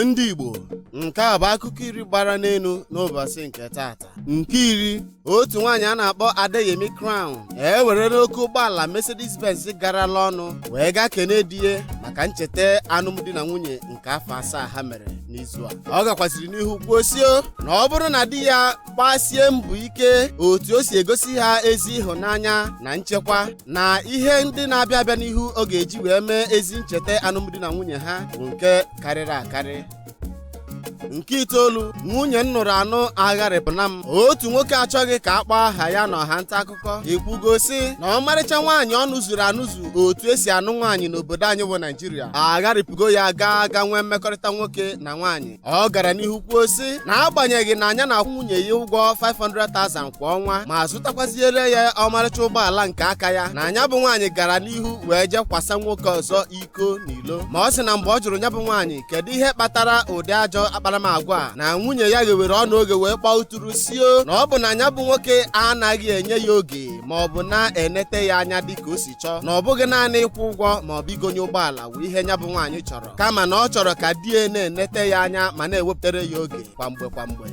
Ndị Igbo, nke a bụ akụkọ 10 gbara n'elu n'ụbọchị nke taata. Nke 10, otu nwaanyị a na-akpọ Adeyemi Crown ewerela oke ụgbọala Mercedes-Benz garala ọnụ wee gaa kene di ya maka ncheta alụmdi na nwunye nke afọ 7 ha mere n'izu a. Ọ gakwaziri n'ihu kwuo sio na ọ bụrụ na di ya gbasie mbọ ike otu o si egosi ha ezi ịhụnanya na nchekwa na ihe ndị na-abịa abịa n'ihu ọ ga-eji wee mee ezi ncheta alụmdi na nwunye ha bụ nke karịrị akarị. Nke 9, nwunye m nụrụ anụ agharịpụna m. Otu nwoke achọghị ka a kpọọ aha ya n'ọha nta akụkọ ekwugo sị na ọmarịcha nwaanyị ọ nụzuru anụzu otu esi anụ nwaanyị n'obodo anyị bụ Naijiria agharịpụgo ya gaa aga nwee mmekọrịta nwoke na nwaanyị. Ọ gara n'ihu kwuo sị na agbanyeghị na anya na-akwụ nwunye ya ụgwọ 500,000 kwa ọnwa ma zụtakwaziere ya ọmarịcha ụgbọala nke aka ya, na anya bụ nwaanyị gara n'ihu wee jee kwasa nwoke ọzọ iko n'ilo. Ma ọ sị na mgbe ọ jụrụ ya bụ nwaanyị kedu ihe kpatara ụdị ajọ akparamagwa a, na nwunye ya ghewere ọnụ oge wee kpọọ uturu sio na ọ bụ na ya bụ nwoke anaghị enye ya oge ma ọ bụ na-enete ya anya dịka o si chọọ, na ọ bụghị naanị ịkwụ ụgwọ ma ọ bụ igonye ụgbọala wụ ihe ya bụ nwaanyị chọrọ, kama na ọ chọrọ ka di ya na-enete ya anya ma na-ewepụtara ya oge kwamgbe kwamgbe.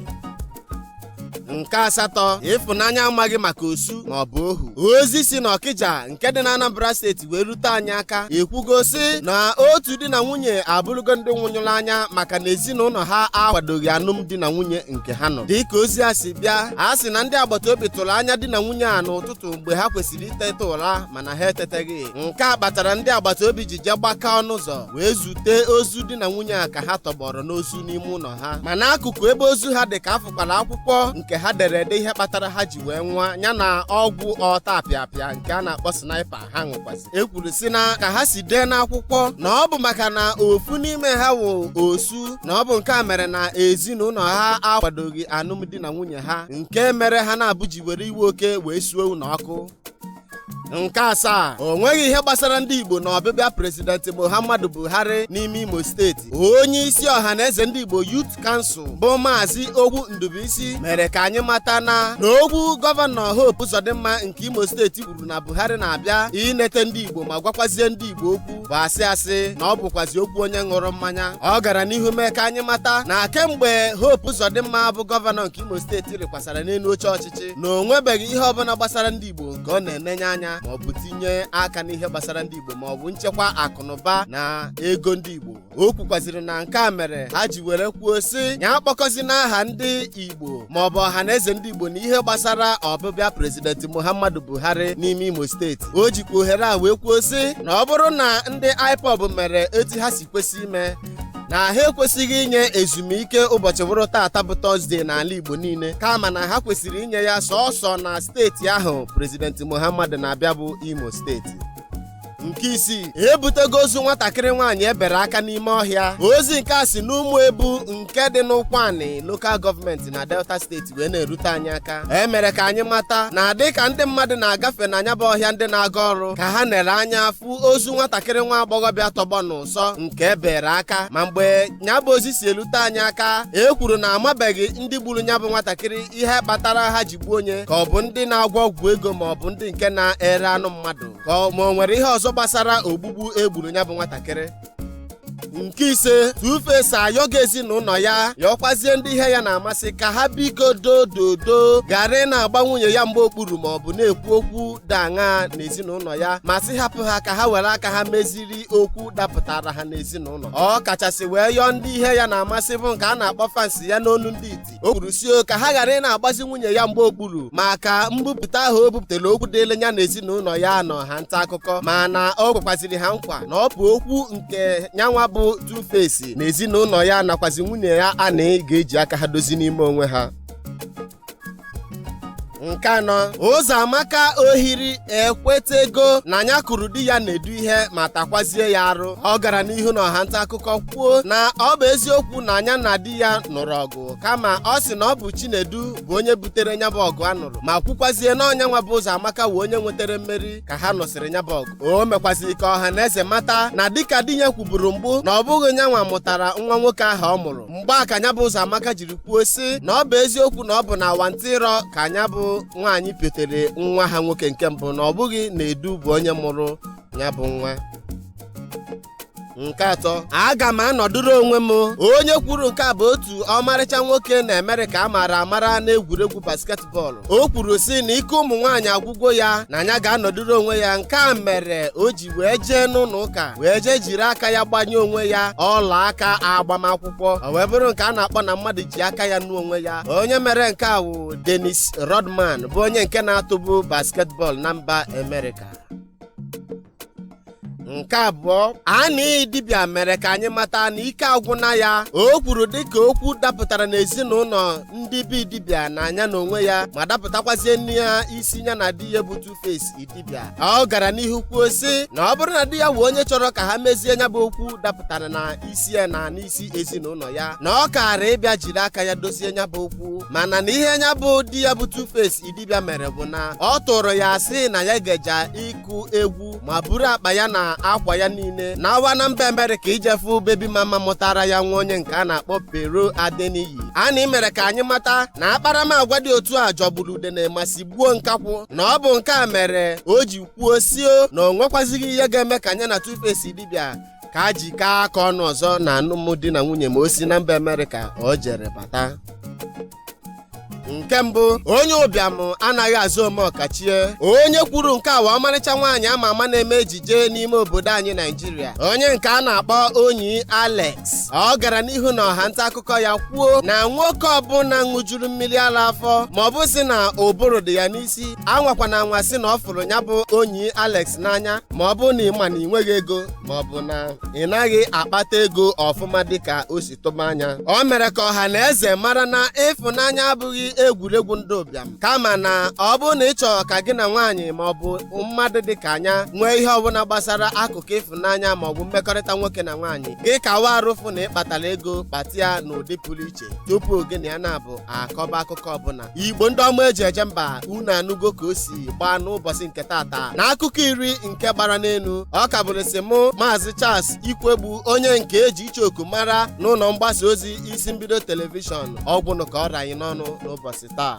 Nke 8, ịfụnanya amaghị maka osu ma ọ bụ ohu. Ozi si n'Ọkịja nke dị na Anambra steeti wee rute anyị aka ekwugo sị na otu di na nwunye abụrụgo ndị nwụnyụrụ anya maka na ezinụlọ ha akwadoghị alụmdi na nwunye nke ha nọ. Dịka ozi a si bịa, a sị na ndị agbata obi tụrụ anya di na nwunye a n'ụtụtụ mgbe ha kwesịrị itete ụra mana ha eteteghị. Nke a kpatara ndị agbata obi ji jee gbaka ọnụ ụzọ wee zute ozu di na nwunye a ka ha tọgbọrọ n'ozu n'ime ụlọ ha, ma n'akụkụ ebe ozu ha dị ka afụkwara akwụkwọ nke ha dere ede ihe kpatara ha ji wee nwa ya na ọgwụ ọta apịapịa nke a na-akpọ sniper ha ṅụkwazị. E kwuru sị na ka ha si dee n'akwụkwọ na ọ bụ maka na ofu n'ime ha wụ osu, na ọ bụ nke a mere na ezinụlọ ha akwadoghị alụmdi na nwunye ha, nke mere ha na-abụji were iwe oke wee suo ụlọ ọkụ. Nke 7, o nweghị ihe gbasara ndị Igbo na ọbịbịa Prezidenti Muhammadu Buhari n'ime Imo steeti. Onye isi ọha na eze ndị Igbo Youth Council bụ Maazị Ogwu Ndubuisi mere ka anyị mata na okwu gọvanọ Hope Uzodimma nke Imo steeti kwuru na Buhari na-abịa inete ndị Igbo ma gwakwazie ndị Igbo okwu bụ asị asị, na ọ bụkwazi okwu onye ṅụrụ mmanya. Ọ gara n'ihu mee ka anyị mata na kemgbe Hope Uzodimma bụ gọvanọ nke Imo steeti rịkwasara n'elu oche ọchịchị na o nwebeghị ihe ọbụla gbasara ndị Igbo nke ọ na-enenye anya ma ọ bụ tinye aka n'ihe gbasara ndị Igbo ma ọ bụ nchekwa akụnụba na ego ndị Igbo. O kwukwaziri na nke a mere ha ji were kwuo sị ya akpọkọzi n'aha ndị Igbo ma ọ bụ ọha na eze ndị Igbo na ihe gbasara ọbịbịa Prezidenti Muhammadu Buhari n'ime Imo steeti. O jikwa ohere a wee kwuo sị na ọ bụrụ na ndị IPOB mere etu ha si kwesị ime, na ha ekwesịghị inye ezumike ụbọchị bụrụ taata bụ Tọzdee n'ala Igbo niile, kama na ha kwesịrị inye ya sọọsọ na steeti ahụ Prezidenti Muhammadu na-abịa bụ Imo steeti. Nke 6, ebutego ozu nwatakịrị nwaanyị ebere aka n'ime ọhịa. Ozi nke a si n'ụmụ ebu nke dị n'Ụkwanị lokal gọọmenti na Delta steeti wee na-erute anyị aka. E mere ka anyị mata na dịka ndị mmadụ na-agafe na anya bụ ọhịa ndị na-aga ọrụ ka ha nere anya fụ ozu nwatakịrị nwa agbọghọbịa tọgbọ n'ụsọ nke ebere aka. Ma mgbe nya bụ ozi si erute anyị aka, e kwuru na amabeghị ndị gburu nya bụ nwatakịrị ihe kpatara ha ji gbuo onye, ka ọ bụ ndị na-agwọ ọgwụ ego ma ọ bụ ndị nke na-ere anụ mmadụ, ka ma o nwere ihe ọzọ gbasara ogbugbu e gburu ya bụ nwatakịrị. Nke 5, Tuface ayọgo ezinụlọ ya yọkwazie ndị ihe ya na-amasị ka ha biko dododo ghara ị na-agba nwunye ya mgbe okpuru ma ọ bụ na-ekwu okwu dị aṅaa n'ezinụlọ ya, ma sị hapụ ha ka ha were aka ha meziri okwu dapụtara ha n'ezinụlọ. Ọ kachasị wee yọọ ndị ihe ya na-amasị bụ nke a na-akpọ fans ya n'onu ndị iti. O kwuru sio ka ha ghara ị na-agbazi nwunye ya mgbe okpuru maka mbupụta ahụ o bupụtara okwu dịịrị ya na ezinụlọ ya na ọha nta akụkọ, mana o kwekwaziri ha nkwa na ọ bụ okwu nke nyanwa bụ Tuface na ezinụlọ ya nakwazi nwunye ya Anị ga-eji aka ha dozi n'ime onwe ha. Nke 4, Ụzọamaka Ohiri ekwetego na ya kụrụ di ya na-edu ihe ma takwazie ya arụ. Ọ gara n'ihu na ọha nta akụkọ kwuo na ọ bụ eziokwu na ya na di ya nụrụ ọgụ, kama ọ sị na ọ bụ Chinedu bụ onye butere ya bụ ọgụ a nụrụ, ma kwukwazie na ọnya nwa bụ Ụzọamaka wụ onye nwetara mmeri ka ha nụsịrị ya bụ ọgụ. O mekwaziri ka ọha na eze mata na dịka di ya kwuburu mbụ na ọ bụghị ya nwa mụtara nwa nwoke ahụ ọ mụrụ. Mgbe a ka ya bụ Ụzọamaka jiri kwuo sị na ọ bụ eziokwu na ọ bụ na awantịrọ ka ya bụ nwaanyị piotere nwa ha nwoke nke mbụ, na ọ bụghị na Edu bụ onye mụrụ ya bụ nwa. Nke atọ, aga m anọdụrụ onwe m. Onye kwuru nke a bụ otu ọmarịcha nwoke na Amerịka a maara amara n'egwuregwu basketbọọlụ. O kwuru sị na ike ụmụ nwaanyị agwụgwo ya, na ya ga-anọdụrụ onwe ya. Nke a mere o ji wee jee n'ụlọ ụka wee jee jiri aka ya gbanye onwe ya ọla aka agbamakwụkwọ. O wee bụrụ nke a na-akpọ na mmadụ ji aka ya nụ onwe ya. Onye mere nke a wụ Dennis Rodman, bụ onye nke na-atụbu basketbọọlụ na mba Amerịka. Nke abụọ, Anị Dibịa mere ka anyị mata na ike agwụna ya. O kwuru dịka okwu dapụtara n'ezinụlọ ndị bi dibịa na anya na onwe ya, ma dapụtakwazie nne ya isi ya na di ya bụ Two-Face Idibia. Ọ gara n'ihu kwuo sị na ọ bụrụ na di ya wụ onye chọrọ ka ha mezie ya bụ okwu dapụtara na isi ya na n'isi ezinụlọ ya, na ọ kaara ịbịa jiri aka ya dozie ya bụ okwu. Mana na ihe ya bụ di ya bụ Two-Face Idibia mere bụ na ọ tụrụ ya asị na ya geja ịkụ egwu ma buru akpa ya na akwa ya niile na awa na mba Amerịka ijefu baby mama mụtara ya nwa, onye nke a na-akpọ Pero Adeniyi. Anyị mere ka anyị mata na akparamagwa dị otu a jọgburu udene ma si gbuo nkakwụ, na ọ bụ nke a mere o ji kwuo sio na o nwekwazighị ihe ga-eme ka anya na Two-Face Idibia ka a jikọọ aka ọnụ ọzọ na alụmdi na nwunye ma o si na mba Amerịka o jere bata. Nke mbụ, onye ụbịam anaghị azụ ome ọkachie. Onye kwuru nke a wa ọmarịcha nwaanyị ama ama na-eme ejije n'ime obodo anyị Naijiria, onye nke a na-akpọ Onyi Alex. Ọ gara n'ihu na ọha nta akụkọ ya kwuo na nwoke ọbụla ṅụjuru mmiri ara afọ, ma ọ bụ sị na ụbụrụ dị ya n'isi, anwakwana anwa sị na ọ fụrụ ya bụ Onyi Alex n'anya, ma ọ bụ na ị ma na ị nweghị ego, ma ọ bụ na ị naghị akpata ego ọfụma dịka o si tụba anya. O mere ka ọha na eze mara na ịfụnanya abụghị egwuregwu ndị ụbịam, kama na ọ bụrụ na ị chọrọ ka gị na nwaanyị ma ọ bụ mmadụ dị ka anya nwee ihe ọbụla gbasara akụkụ ịfụnanya ma ọ bụ mmekọrịta nwoke na nwaanyị gị, ka wa arụfụ na ịkpatara ego kpata ya n'ụdị pụrụ iche tupu gị na ya na-abụ akọba akụkọ ọbụla. Igbo ndị ọma eji eje mba, unu anụgo ka o si gbaa n'ụbọchị nke tata na akụkọ 10 nke gbara n'elu. Ọ ka bụrụ si mụ, Maazị Charles Ikwegbu, onye nke eji ichoku mara n'ụlọ mgbasa ozi Isi Mbido Telivishọn. Ọgwụnụ ka ọ ra anyị n'ọnụ n'ụbọchị taa.